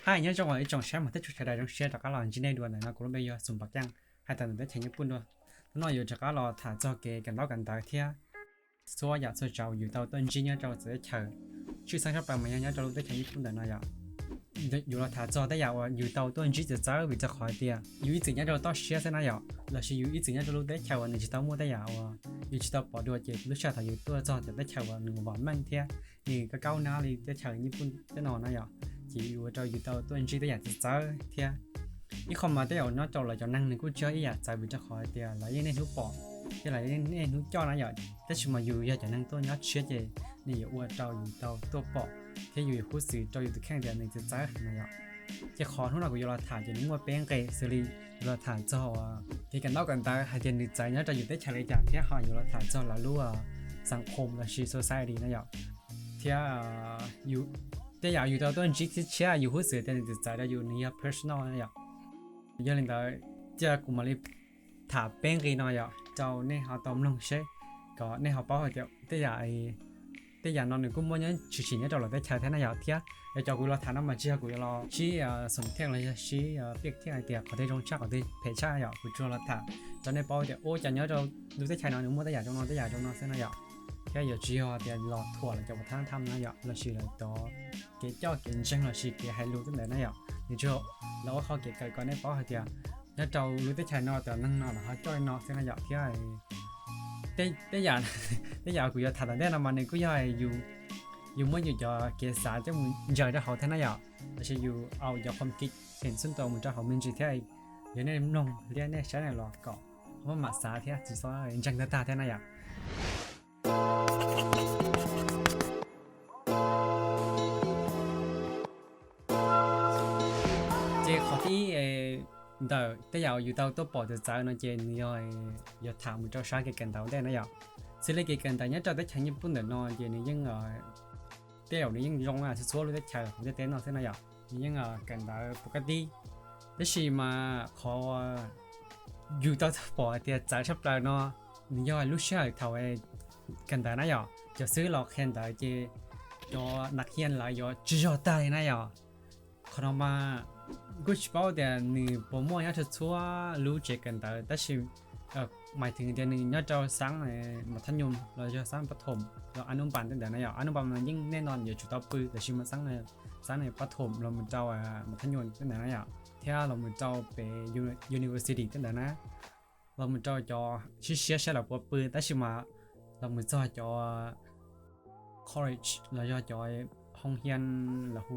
Hais nyob zoo ib tsoom saib mos thiab tsoom sawv daws, zoo siab rov qab los ntsib nej dua. Ntawm no kuv lub npe yog Xum Pas Keej, hais tawm ntawm teb chaws Nyij Pooj dua. Hnub no yuav rov qab los tham txog kev kawm ntaub kawm ntawv thiab txhua yam txhua tsaus yus tau tuaj ntsib nyob rau txawv teb chaws, tshwj xeeb tshaj plaws mas yog nyob rau lub teb chaws Nyij Pooj ntawm no yom. Yuav los tham txog tej yam uas yus tau tuaj ntsib txawv txawv vim rau qhov tias yus ib txwm nyob rau toj siab xwb na yom, lossis yus ib txwm nyob rau lub teb chaws uas nws tsis tau muaj tej yam uas yus tsis tau pom dua, ces lub sij hawm thaum yus tuaj txog cov teb chaws uas nws vam meej thiab nws kaub kaub nab li teb chaws Nyij Pooj tej no na yom, ces yuav ua rau yus tau tuaj ntsib tej yam txawv txawv thiab. Ib qho mas tej yam nyob rau lawv cov neeg nws kuj tsis yog ib yam txawv vim rau qhov tias lawv yeej niaj hnub pom thiab lawv yeej niaj hnub coj na yom, tab sis mas yus yog cov neeg tuaj nyob tshiab ces nws yuav ua rau yus tau tuaj pom thiab yus yuav khuv xim rau yus tus kheej tias nws txawv txawv no yom. Ces qhov hnub no kuv yuav los tham ces nws muaj peb nqe xws li yuav los tham txog kev kawm ntaub kawm ntawv hais tias nws txawv nyob rau yus teb chaws li cas thiab ho yuav los tham txog lawv lub xav khoom lossis society na yom. Thiab tej yam yus tau tuaj ntsib thiab tshiab yus khuv xim tias nws txawv txawv rau yus, nws yog personal na yom. Yog li ntawd, cia kuv mam li tham peb nqe no yom rau nej ho tau mloog seb kom nej ho paub hais tias tej yam tej yam no nws kuj muaj nyob tshwm sim nyob rau lawv teb chaws thiab na yom. Thiab yog cov kuv los tham no mas tsis yog kuv yuav los sib xum thiaj los yog sib piaj thiaj hais tias qhov twg zoo tshaj qhov twg phem tshaj yom, kuv tsuas los tham rau nej paub tias ua cas nyob rau lub teb chaws no nws muaj tej yam zoo no tej yam zoo no xwb na yom. Thiab yuav tsis yog tias los thuam lawv cov uas thab tham no yom, lossis lawv cov kev coj kev ntseeg lossis kev hais lus tej ntawd na yom. Nws tsuas los ua qhov kev kawm kom nej paub hais tias nyob rau lub teb chaws no cov neeg no lawv ho coj li no xwb na yom. Thiab tej yam kuv yuav tham tom ntej no mas nws kuj yog yus muab yus cov kev xav coj mus ntsaws rau hauv thiab na yom, lossis yus au cov qhov kis pheem xub ntuas mus rau hauv me ntsis thiab. Yog nej mloog thiab nej saib na los kom ho muab mam xav thiab tsis txhob ntseeg tag tag thiab na yom. Ces qhov thib ib ntawm tej yam uas yus tau tuaj pom txawv txawv no ces nws yog, yog tham mus rau sab kev kawm ntawv ntej na yom. Xws li kev kawm ntawv nyob rau teb chaws Nyij Pooj ntawm no ces nws yeej, tej zaum nws yeej zoo txhua txhua lub teb chaws hauv ntiaj teb no xwb na yom, nws yeej kawm ntawv pus kab tib. Tab sis mas qhov yus tau pom hais tias txawv tshaj plaws no, nws yog lub sij hawm thaum kawm ntawv na yom, cov xib hwb los qhia ntawv ces cov nas hias lawv yuav tsis zog tag li na yom. Qhov no mas kuj tsis paub tias nws puas muaj nyob rau txhua lub tsev kawm ntawv, tab sis mais thwv tias nws nyob rau xab mas thab nyuas los yog xab pas thoom los a nub npas tej ntawd na yom. A nub npas mas yeej nej no yuav tsum tau pw, tab sis mas xab, xab pas thoom los mus rau mas thab nyuas tej ntawd na yom, thiab los mus rau pem university tej ntawd na, los mus rau cov siab siab saib lawv puas pw, tab sis mas los mus txog cov college los yog cov hoo hian los hu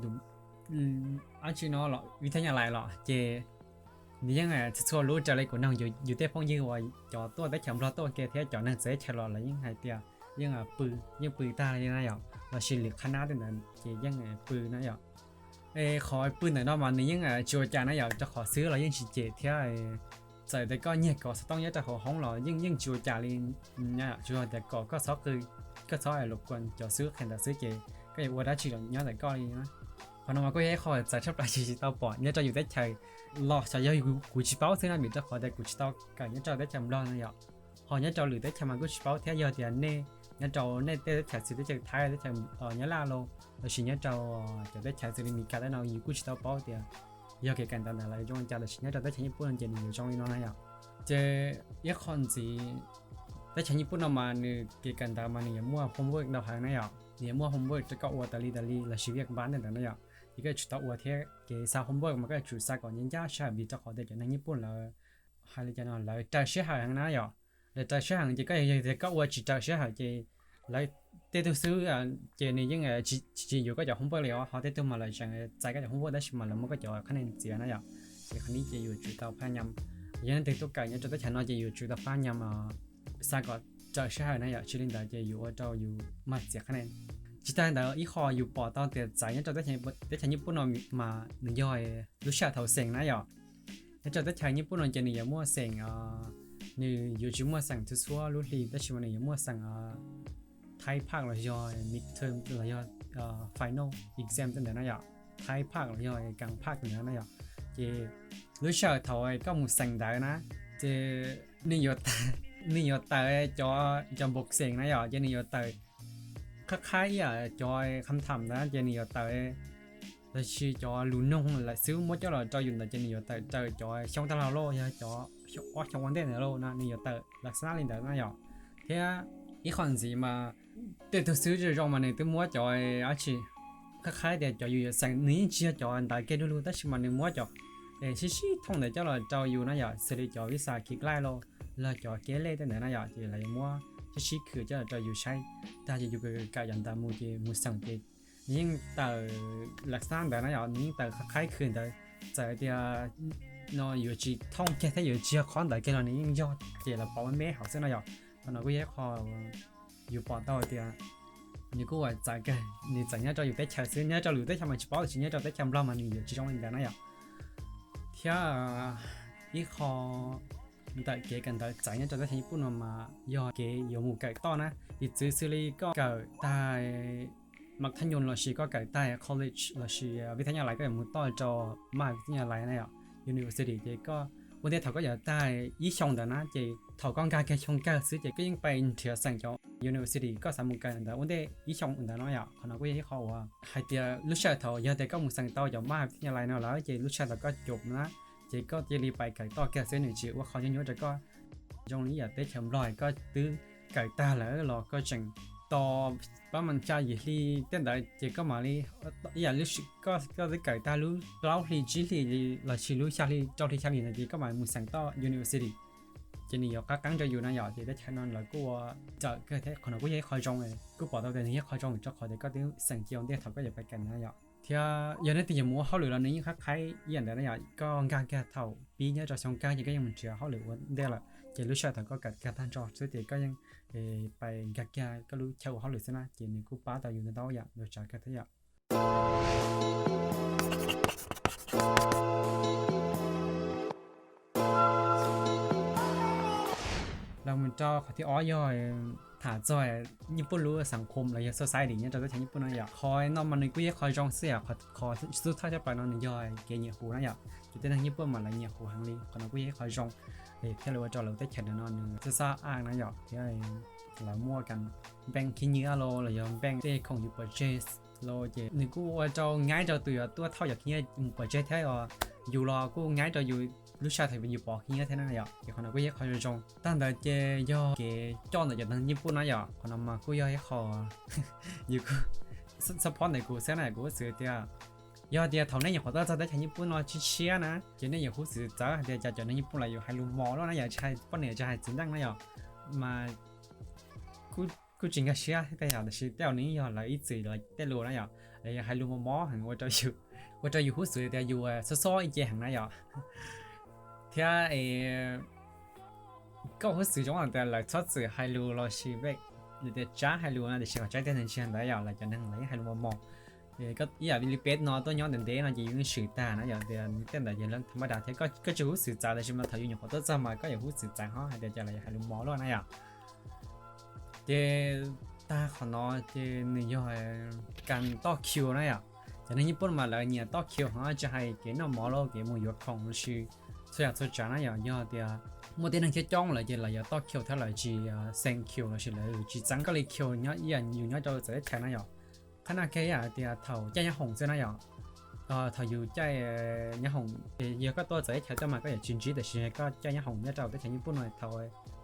dab tsi no los vib thab nyab lais los ces nws yeej txhua txhua lub raws li kuv noog yus tej phooj ywg uas cov tuaj teb chaws Nplog tuaj ke thiab cov neeg txawv teb chaws los lawv yeej hais tias yeej pw, yeej pw tag li na yom, lossis lwm qhab nab tej ntawd ces yeej pw na yom. Qhov pw ntawm no mas nws yeej tsis ua cas na yom, rau qhov xib hwb los yeej tsis cem thiab. Txawm tias koj nyiag kov xov tooj nyob rau hauv hoob los yeej yeej tsis ua cas li, tsuas yog tias kom koj txhob qw, koj txhob luam kuas cov xib hwb qhia ntawv xwb ces koj yuav ua dab tsi los nyob ntawm koj li na. Qhov no mas kuj yog ib qho txawv tshaj plaws tsis tau pom nyob rau yus teb chaws los xyov yog kuv tsis paub xwb na, vim rau qhov tias kuv tsis tau kawm nyob rau teb chaws Nplog no yom. Ho nyob rau lwm teb chaws mas kuj tsis paub thiab, yog tias nej nyob rau nej tej teb chaws xws teb chaws Thaib, teb chaws Nyab Laj los, lossis nyob rau cov teb chaws xws li Meskas tej no yus kuj tsis tau paub tias yog kev kawm ntawv ntawd lawv zoo li cas, tab sis nyob rau teb chaws Nyij Pooj no ces nws yuav zoo li no na yom. Ces ib qho ntxiv, teb chaws Nyij Pooj no mas nws kev kawm ntawv mas nws yuav muaj homework ntau heev na yom, nws yuav muaj homework rau koj ua tas li tas li lossis vij npab ntawd na yom. Ces koj yuav tsum tau ua thiab, kev xa homework mas koj yuav tsum xa kom ncaj ncaj sij hawm vim rau qhov tias cov neeg Nyij Pooj lawv hais li cas no lawv raws sij hawm heev na yom. Lawv raws sij hawm ces koj yog tias koj ua tsis raws sij hawm ces lawv tej tug xwb ces nws yeej tsis yuav koj cov homework li os, ho tej tug mas lawv tseem txais koj cov homework tab sis mas lawv muab koj cov qhab nia txiav na yom. Ces qhov no ces yuav tsum tau phaj nyam, yog leej twg tuaj kawm nyob rau teb chaws no ces yuav tsum tau phaj nyam xa kom raws sij hawm na yom, tsis li ntawd ces yuav ua rau yus mag txiav qhab nia. Tsis tas li ntawd ib qho yus pom tau tias txawv nyob rau teb chaws Nyij Pooj no mas nws yog lub sij hawm thaum xeem na yom. Nyob rau teb chaws Nyij Pooj no ces nws yuav muaj xeem, nws yuav tsis muaj xeem txhua txhua lub hli tab sis mas nws yuav muaj xeem Thaib phaj los yog midterm los yog final exam tej ntawd na yom, Thaib phaj los yog Kaas phaj ntawd na yom. Ces lub sij hawm thaum koj mus xeem ntawd na, ces nws yuav tawm cov npoo xeem na yom, ces nws yuav tawm qhab qhab ib yam cov kham tham ntawd ces nws yuav tawm Tab sis cov lus noog lawm xwb muab coj los rau yus ntawd ces nws yuav tawm raws cov xyoo tag los lauj, yog cov ob xyoo ua ntej ntawd lauj no nws yuav tawm lav xab li ntawd na yom. Thiab ib qho ntxiv mas tej tug xwb zoo zoo mas nws twb muab cov dab tsi qhab qhaib tias cov yus yuav xeem nws yeej tsis yog cov ntawd kiag du lug tab sis mas nws muab cov sib sib thooj ntawd coj los rau yus na yom, xws li cov visa kiv klaij los, los cov kev lej tej ntawd na yom, ces lawv yuav muab sib sib khwm coj los rau yus saib tag ces yus kawm cov ntawd mus ces mus xeem ces nws yeej tawm lav xab ntawd na yom, nws yeej tawm qhab qhaib khwm ntawd. Txawm tias no yuav tsis thooj kiag thiab yuav tsis yog qhov ntawd kiag los nws yeej yog ces lawv pov me me hauv xwb no yom. Qhov no kuj yog ib qho yus pom tau tias nws kuj ua txawv kawg, nws txawm nyob rau yus teb chaws xwb, nyob rau lwm teb chaws mas tsis paub, tab sis nyob rau teb chaws Nplog mas nws yuav tsis zoo li ntawd na yom. Thiab ib qho ntawm kev kawm ntawv txawv nyob rau teb chaws Nyij Pooj no mas yog kev yuav mus kawm toj na, piv txwv xws li koj kawm tag mas thab nyus lossis koj kawm tag college lossis vib thab nyaj lais koj yuav mus toj rau mas vib thab nyaj lais na yom, university ces koj ua ntej thaum koj yuav tag ib xyoo ntawd na ces thaum koj nkag kiag xyoo kawg xwb ces koj yeej pais nrhiav xeem cov university koj xav mus kawm ntawd ua ntej ib xyoo ntawd no yom. Qhov no kuj yog ib qho uas hais tias lub sij hawm thaum yog tias koj mus xeem tau cov mas vib thab nyaj lais no lawm ces lub sij hawm thaum koj cov na ces koj cia li pais kawm toj kiag xwb nws tsis ua qhov nyuaj nyuaj rau koj. Zoo li ib yam teb chaws Nplog koj twb kawm tag lawm los koj tseem tos pab mas xya yim hli tej ntawd ces koj mam li ib yam lub sij koj twb kawm tag lub plaub hli tsib hli lossis lub xya hli rau hli xya hli ntawd ces koj mam mus xeem toj university ces nws yuav qab qeeb rau yus na yom. Ces teb chaws no lawv kuj ua txawv kawg thiab qhov no kuj yog ib qho zoo, kuj pom tau tias nws yog qho zoo rau qhov tias koj twb xeem cia ua ntej thaum koj yuav pais kawm ntawd na yom. Thiab yog nej twg yuav mus ua hauj lwm los nws yeej qhab qhaib ib yam ntawd na yom, koj nkag kiag thaum pib nyob rau xyoo kawg ces koj yeej mus nrhiav hauj lwm ua ntej lawm ces lub sij hawm thaum koj kawm kiag tag nrho xwb ces koj yeej pais nkag kiag koj lub chaw ua hauj lwm xwb na ces nws kuj pab tau yus ntau yam ntau tsav kawg thiab yom. Los mus rau qhov thib ob yog tham txog Nyij Pooj lub xav khom los yog society nyob rau teb chaws Nyij Pooj no yom. Qhov no mas nws kuj yog ib qho zoo xwb yom, qhov xub thawj cov plaws no nws yog kev nyiam huv na yom. Ces tej neeg Nyij Pooj mas lawv nyiam huv heev li, qhov no kuj yog ib qho zoo thiab lawv ua rau lawv teb chaws no nws xab xab aj na yom. Thiab lawv muaj kas npeej khib nyiab los los yog npeej tej khoom yus pov tseg los ces nws kuj ua rau nyaib rau tus yuav tuaj thauj cov khib nyiab mus pov tseg thiab yus los kuj nyaib rau yus lub sij hawm thaum yus pov khib nyiab thiab na yom. Ces qhov no kuj yog ib qho zoo zoo. Tag ntawd ces yog kev coj ntawm cov neeg Nyij Pooj na yom, qhov no mas kuj yog ib qho yus kuj support ntawm kuv xwb na, kuv xav tias yog tias thaum nej nyuam qhuav tuaj txog teb chaws Nyij Pooj no tshiab tshiab na ces nej yuav huv xwm txawv hais tias cas cov neeg Nyij Pooj los yus hais lus mos luaj na yom, tsis hais poj niam tsis hais txiv neej na yom. Mas kuj tsis nkag siab tej yom, tab sis tej zaum nws yog lawv ib txwm lawv tej lus na yom, lawv yog hais lus mos mos heev ua rau yus huv xwm tias yus xob xob ib ce heev na yom. Thiab koj huv xwm zoo tias lawv txhob txwm hais lus los sis tias tsab hais lus no tiam sis qhov tseeb tej neeg tsis yog ntawd yom, lawv cov neeg lawv yeej hais lus mos mos. Ib yam li peb no tuaj nyob ntev ntev no ces yus yeej swm tag na yom, tias tej ntawd yog lawv tham ma das thiab koj tsis huv xwm txawv tab sis mas thaum yus nyuam qhuav tuaj txog mas koj yuav huv xwm txawv ho hais tias cas lawv yog hais lus mos luaj na yom. Ces tag qhov no ces nws yog kas toj khiu na yom. Cov neeg Nyij Pooj mas lawv nyiam toj khiu ho tsis hais kev noj mov los kev mus yuav khoom los sis txhua yam txhua tsav na yom. Yog tias muaj tej neeg coob coob lawm ces lawv yuav toj khiu thiab lawv tsis xeem khiu los sis lawv tsis txeeb koj li khiu nyob ib yam yus nyob rau txawv teb chaws na yom. Qhab naj kiag ib yam tias thaum caij nyob hoom xwb na yom. Thaum yus caij nyob hoom ces yog koj tuaj txawv teb chaws tuaj mas koj yuav tsis ntsib, tiam sis koj caij nyob hoom nyob rau teb chaws Nyij Pooj no thaum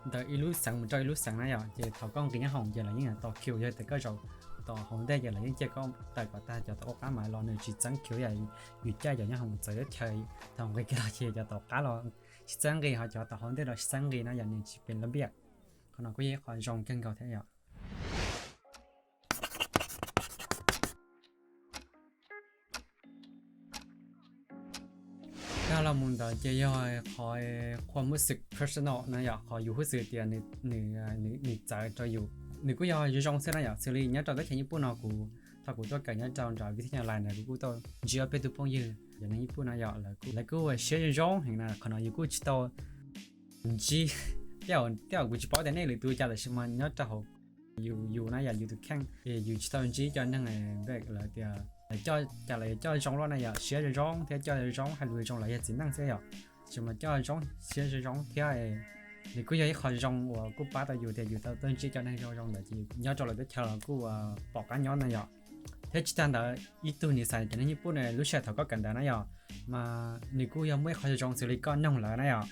ntawm ib lub xeev mus rau ib lub xeev na yom, ces thaum koj nqis nyob hoom ces lawv yeej tos khiu, yog tias koj zaum tom hauv ntej ces lawv yeej cia koj tawm kom tag cov tom ua qab mas los nws tsis txeeb khiu yam yus caij cov nyob hoom txawv teb chaws thaum nqis kiag los ces cov tom qab los tsis txeeb nqis ho cov tom hauv ntej los tsis txeeb nqis na yom, nws tsis pem lab npiaj. Qhov no kuj yog ib qho zoo kawg nkaus thiab yom. Tag los mus ntawd ces yog qhov qhua muaj xwm personal na yom, qhov yus huv xwm tias nws txawv rau yus, nws kuj yog zoo zoo xwb na yom. Xws li nyob rau teb chaws Nyij Pooj no kuv thaum kuv tuaj kawm nyob rau nram vib thab nyaj lais ntawd kuv kuj tau ntsib ob peb tug phooj ywg cov neeg Nyij Pooj na yom, lawv kuj ua siab zoo zoo heev na. Qhov no yus kuj tsis tau ntsib, tej zaum kuv tsis paub tias nej lwm tus cas tab sis mas nyob rau hauv yus yus na yom, yus tus kheej es yus tsis tau ntsib cov neeg lawv tias lawv coj cas lawv coj zoo luaj na yom, siab zoo zoo thiab coj zoo zoo hais lus zoo lawv yog txiv neej xwb yom, tab sis mas coj zoo siab zoo zoo thiab nws kuj yog ib qho zoo uas kuj pab tau yus tias yus tau tuaj ntsib cov neeg zoo zoo ntawd ces nyob rau lawv teb chaws los kuj pom qab nyob na yom. Thiab tsis tas ntawd ib tug nws xaiv cov neeg Nyij Pooj no lub sij hawm thaum koj kawm ntawv na yom, mas nws kuj yog muaj ib qho zoo xws li koj noog lawv na yom.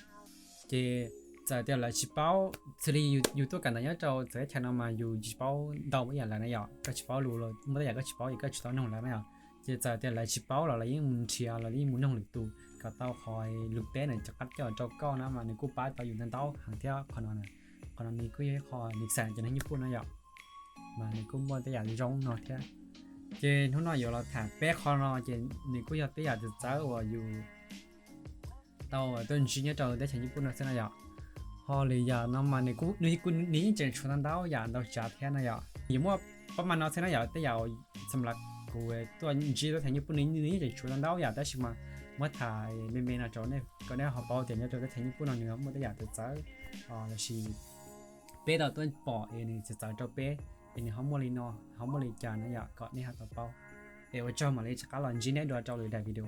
Ces txawm tias lawv tsis paub, xws li yus tuaj kawm ntawv nyob rau txawv teb chaws no mas yus tsis paub ntau ib yam lawv na yom, koj tsis paub lus los muaj tej yam koj tsis paub ces koj tsis tau noog lawv na yom. Ces txawm tias lawv tsis paub los lawv yeej mus nrhiav los yeej mus noog lwm tus kom tau qhov lus teb nws rov qab coj rau koj na mas nws kuj pab tau yus ntau ntau heev thiab qhov no. Qhov no nws kuj yog ib qho nws xaiv cov neeg Nyij Pooj no yom, mas nws kuj muaj tej yam zoo no thiab. Ces hnub no yuav los tham peb qho no ces nws kuj yog tej yam txawv txawv uas yus tau tuaj ntsib nyob rau teb chaws Nyij Pooj no xwb na yom. Ho lwm yam no mas nws yeej tseem tshuav ntau ntau yam ntau tsav thiab na yom. Yuav muaj pab mas no xwb na yom, tej yam xam las kuv tuaj ntsib teb chaws Nyij Pooj nws yeej tseem tshuav ntau ntau yam tab sis mas muab tham me me no rau nej kom nej ho paub tias nyob rau teb chaws Nyij Pooj no nws muaj tej yam txawv txawv lossis peb tau tuaj pom es nws txawv txawv rau peb es nws ho muaj li no ho muaj li cas na yom, kom nej ho tau paub. Es ua tsaug mam li rov qab los ntsib nej dua rau lwm daim video.